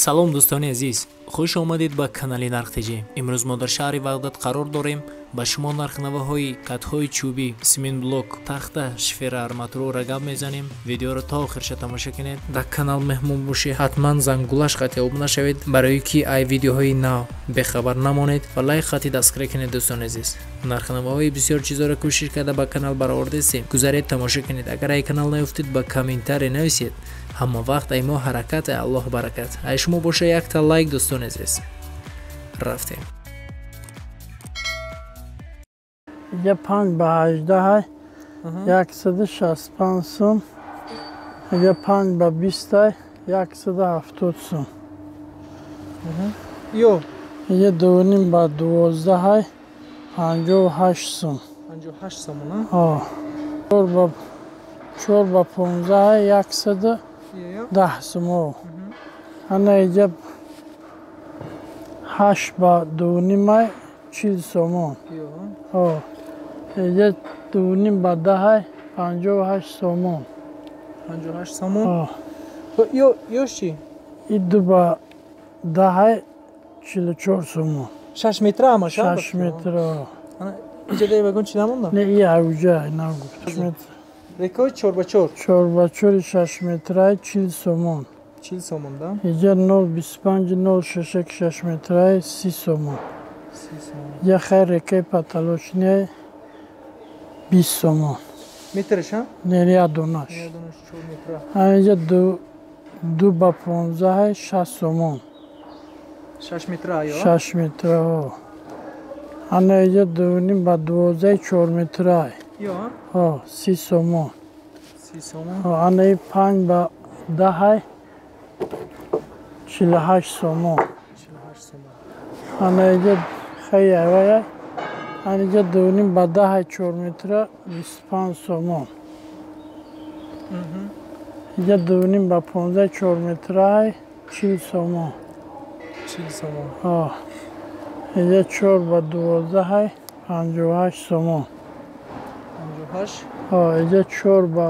Салом дӯстони азиз, хуш омадед ба канали Нарх ТЖ. Имрӯз мо дар шаҳри Ваҳдат қарор дорем. Ба шумо нархнавоҳои катҳои чӯбӣ, симентблок, тахта, шифера, арматураро гап мезанем. Видеоро то охирша тамошо кунед. Дар канал меҳмон бошед, ҳатман зангулаш қати обуна шавед, барои ки ай видеоҳои нав бехабар намонед ва лайк қати дастгирӣ кунед. Дӯстони азиз, нархнавоҳои бисёр чизоро кӯшиш карда ба канал баровардастем. Гузаред, тамошо кунед. Агар ай канал наёфтед, ба комментарий нависед. Ҳама вақт ай мо ҳаракат, ай Аллоҳ баракат. Ай шумо боша якта лайк, дӯстони азиз. Рафтем. Я 5 ба 18, 165 сум. Я 5 ба 20, 170 сум. Ё. Я 2,5 ба 12, 58 сум. 58 сомон, а? Ҳо. 4 ба 15, 110 сум. Ана иҷа 8 ба 2,5, 40 сомон. Ҳо. Иҷа 2,5 ба 10, 58 сомон. 58 сомон. Ҳо. Ё ёш чӣ? И 2 ба 10, 44 сомон. 6 метра ҳамаш? 6 метра. Иҷа дай вагон чӣ намонда? Не, и авҷа нагуфт. Метр. Рекои 4 ба 4. 4 ба 4, 6 метраи, 40 сомон. 40 сомон, да? Иҷа 0,25, 0,6, 6 метраи, 30 сомон. 30 сомон. Иҷа хай рекаи потолочный, 20 сомон. Метраш, а? Не, як донаш. Як донаш 4 метра. Иҷа 2 ба 15, 60 сомон. 6 метра, ё? 6 метра. Ана иҷа 2,5 ба 12, 4 метрай. Ё? Ҳо, 30 сомон. 30 сомон. Ана и 5 ба 10, 48 сомон. 48 сомон. Ана иҷа хай авая. Ана иҷа 2,5 ба 10, 4 метра, 25 сомон. Иҷа 2,5 ба 15, 4 метрай, 40 сомон. 40 сомон. Ҳо. Иҷа 4 ба 12, 58 сомон. 58. Ҳо, иҷа 4 ба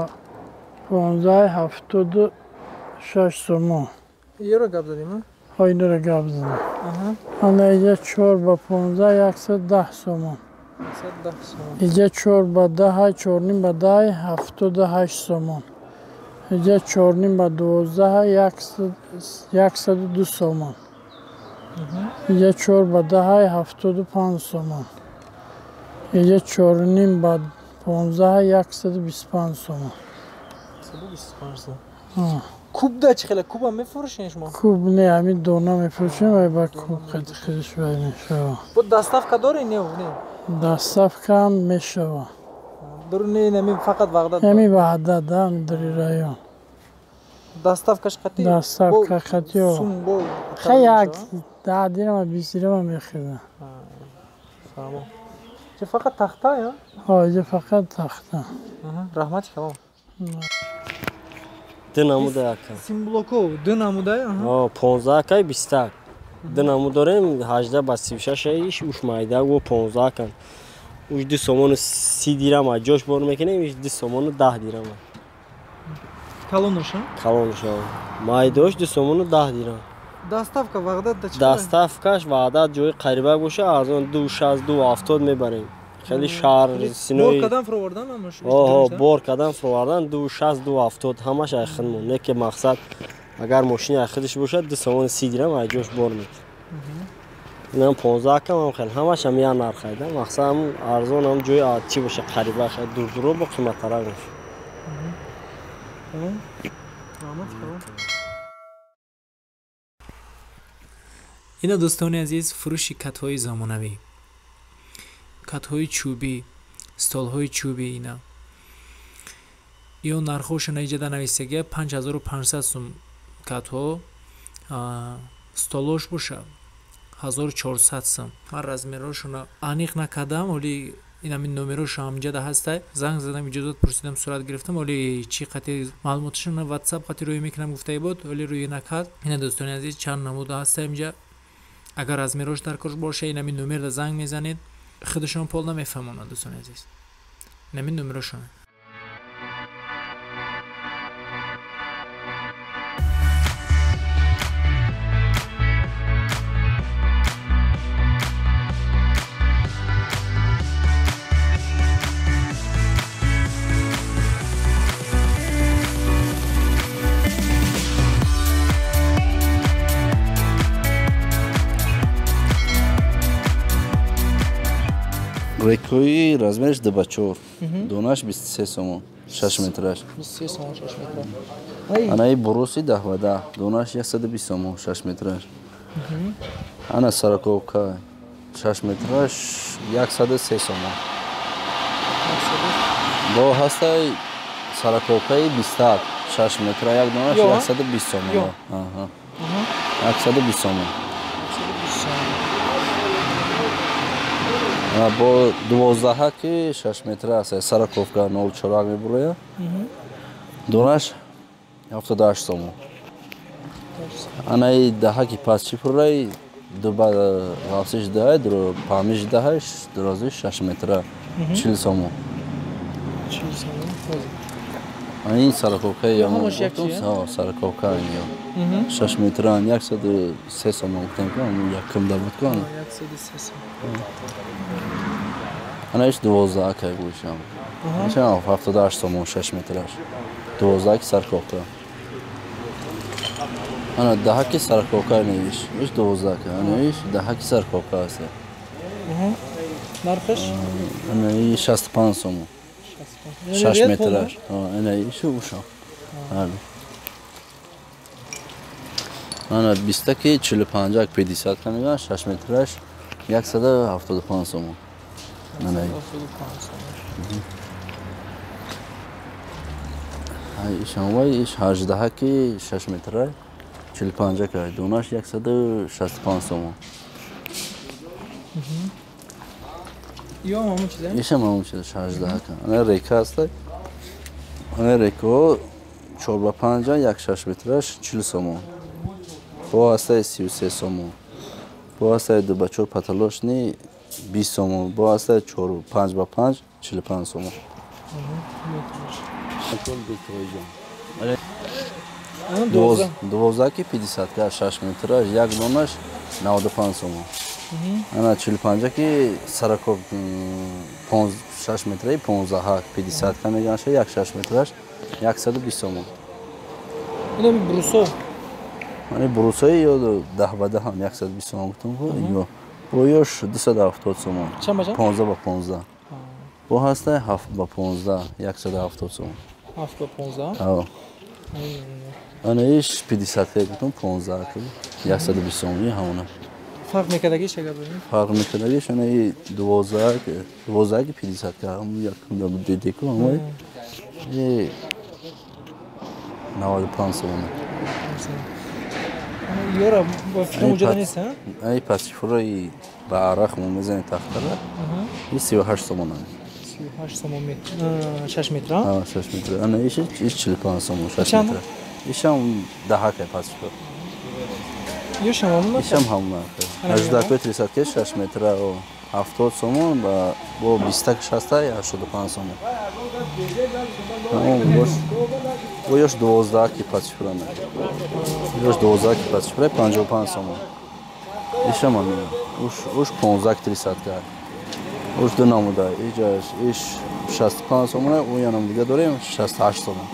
15, 76 сомон. Ёро гап задем, а? Ҳо, инро гап задем. Ана иҷа 4 ба 15, 110 сомон. 110 сомон. Иҷа 4 ба 10, 4,5 ба 10, 78 сомон. Иҷа 4,5 ба 12, 102 сомон. Иҷа 4 ба 10, 75 сомон. Иҷа 4,5 ба 15, 125 сомон. 125 сомон. Куб да чӣ хела? Кубам мефурӯшен шумо? Куб не, ҳамин дона мефурӯшем, вай ба куб қати худаш вай мешава. Бо доставка доред, не? Не. Доставкаам мешава. Дур не, ҳамин фақат Ваҳдат. Ҳамин Ваҳдат, да, ҳамин дури район. Доставкаш қати? Доставка қати. Сум бо Хай, як 10 дирама, 20 дирама мехӯрда. Фаҳмо. Ҷа фақат тахта, ё? Ҳо, иҷа фақат тахта. Раҳмати калом. Ду намуда ака. Симблоко ду намуда? Ҳо, 15 кай, 20. Ду намуд дорем, 18 ба 36 иш, уш майда во 15 кан. Уш 2 сомону 30 дирама ҷош бор мекунем, иш 2 сомону 10 дирама. Калонош, а? Калонош. Майдош 2 сомону 10 дирам. Доставка Ваҳдат да чӣ? Доставкаш Ваҳдат ҷои қарибак боша, арзон 2,60, 2,70 мебарем. Хеле шаҳр Бор кардан фуровардан ҳамаш? Оҳо, бор кардан фуровардан 2,60, 2,70, ҳамаш ай худмон. Не ки мақсад, агар мошини ай худаш бошад, 2 сомони 30 дирам ай ҷош бор мекунем. Инам 15 кам ҳам хел, ҳамаш ҳам як нарх айда. Мақсад ҳам арзон ҳам ҷои чӣ боша, қариба, хеле дурдуро бо қиматтарак мешавад. Раҳмати калом. Ина, дӯстони азиз, фурӯши катҳои замонавӣ, катҳои чӯбӣ, столҳои чӯбӣ. Ина ё нархҳошона иҷада нависагия: 5500 сум катҳо, столош боша 1400 сум. Ман размерҳошона аниқ накардам, оли инамин номероша ҳамҷада ҳастай. Занг задам, иҷозат пурсидам, сурат гирифтам, оли чӣ қати маълумоташона ватсап қати рӯй мекунам гуфтаи буд, оли рӯй накард. Ина, дӯстони азиз, чанд намуда ҳаста инҷа. Агар размерош дар кор боша, инамин номерда занг мезанед, худашон пол намефаҳмонанд. Дӯстони азиз, инамин номерошона. Рекои размераш 2 ба 4. Донаш 23 сомон, 6 метраш. 23 сомон 6 метр. Ана и буруси 10 ба 10, донаш 120 сомон, 6 метраш. Ана сороковка 6 метраш 103 сомон. Бо ҳастай сороковкаи 20, 6 метра як донаш 120 сомон. Аҳа. 120 сомон. Бо 12 ки 6 метра аст, сороковка 0,4 мебурояд. Донаш 78 сомон. Ана и 10 ки пас чӣ пурраи ду ба ғафсиш 10, памиш 10, дарозиш 6 метра 40 сомон. 40 сомон. Ин сороковка сороковка 6 метра 103 сомон гуфтем ки якум да буд ку. 103 сомон. Ана иш 12 кай гӯшам. Ишам 78 сомон 6 метраш. 12 ки сороковка. Ана 10 ки сороковка неиш. Иш 12 ки. Ана иш 10 ки сороковка аст. Нархаш? Ана и 65 сомон. 6 метраш. Ана ишу уша. Ана 20 ки 45 50 ка мегӯянд 6 метраш 175 сомон. Ана ишам вай иш 18 ки 6 метра 45 ка донаш 165 сомон. Ё ҳамон чизе? Ишам ҳамон чизе 18 ка. Ана река аст. Ана реко 4 ба 5 як 6 метраш 40 сомон. Бо ҳастаи 33 сомон. Бо ҳастаи 2 ба 4 паталошни 20 сомон. Бо ҳастаи 4 5 ба 5 45 сомон. 12 ки 50 ка 6 метраш як донаш 95 сомон. Ана 45 ки сороков 6 метраи 15 50 ка мегӯянд як 6 метраш 120 сомон. Инами брусо. Ани брусои ё 10 ба 10 ҳам 120 сомон гуфтам ку. Ё бо ёш 270 сомон. 15 ба 15. Бо ҳаста 7 ба 15 170 сомон. 7 ба 15? Ҳа. Ана иш 50 ка гуфтам 15 ка 120 сомон ҳамона. Фарқ мекардагиш агар бибинем? Фарқ мекардагиш ана и 12 12 50 ка ҳам якум да диди ку ҳамой. И 95 сомон. Ёра бо фикр муҷода нест, ҳа? Ай пасифураи ба арақ мо мезанем тахтара. И 38 сомон. 38 сомон 6 метра? Ҳа, 6 метра. Ана иш 45 сомон 6 метра. Ишам 10 ка пасифура. Ёшам ҳамон? Ишам ҳамон. 18 ка 30 ка 6 метра 70 сомон ва бо 20 ка 60 85 сомон. Ҳамон бо ёш 12 ки пасифура. Ёш 12 ки пасифура 55 сомон. Ишам ҳамин. Уш 15 ки 30 ка. Уш ду намуда. Иҷаш иш 65 сомон, у янам дига дорем 68 сомон.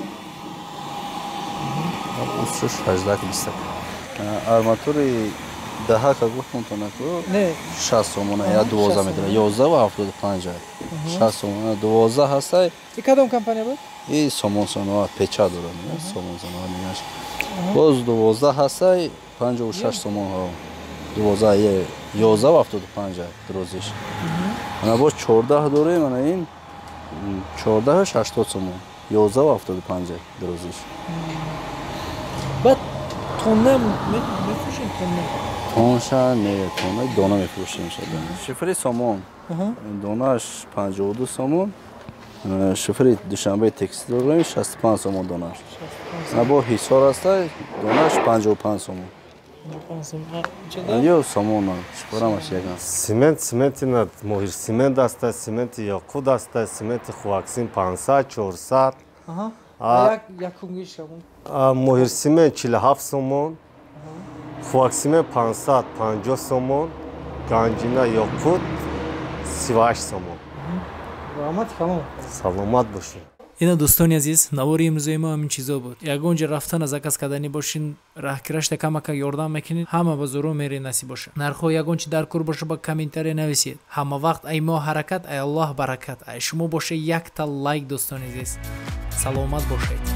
Уш 18 ки 20 ка. Арматури 10 ка гуфтам то наку 60 сомона я 12 метра 11 ва 75 60 сомона 12 ҳастай. И кадом компания буд? И Сомон Саноат печа дорад, Сомон Саноат мегаш. Боз 12 ҳастай 56 сомон ҳо. 12 11 ва 75 дарозиш. Ана боз 14 дорем, ана ин 14 80 сомон 11 ва 75 дарозиш. Баъд тонна мефурӯшем тонна? Тонша не, тонна дона мефурӯшем шада. Шифри сомон. Донаш 52 сомон. Шифри Душанбе текстил дорем 65 сомон донаш. На бо Ҳисор аста донаш 55 сомон. Ё сомон, шифрамаш яган. Цемент, цементи на моҳир цемент аста, цементи Ёқуд аста, цементи Хуваксин 500, 400. Аҳа. Якумгиш ҳамон. Моҳир цемент 47 сомон. Хуваксимен 550 сомон, Ганҷина Ёқут 38 сомон. Раҳмати калом. Саломат бошед. Ина, дӯстони азиз, навори имрӯзаи мо ҳамин чизо буд. Ягон ҷо рафтана заказ карданӣ бошин, раҳкирашта камака ёрдам мекунед, ҳама ба зӯро мере, насиб боша. Нархҳо ягон чи дар кор боша, ба комментария нависед. Ҳама вақт ай мо ҳаракат, ай Аллоҳ баракат, ай шумо боша якта лайк. Дӯстони азиз, саломат бошед.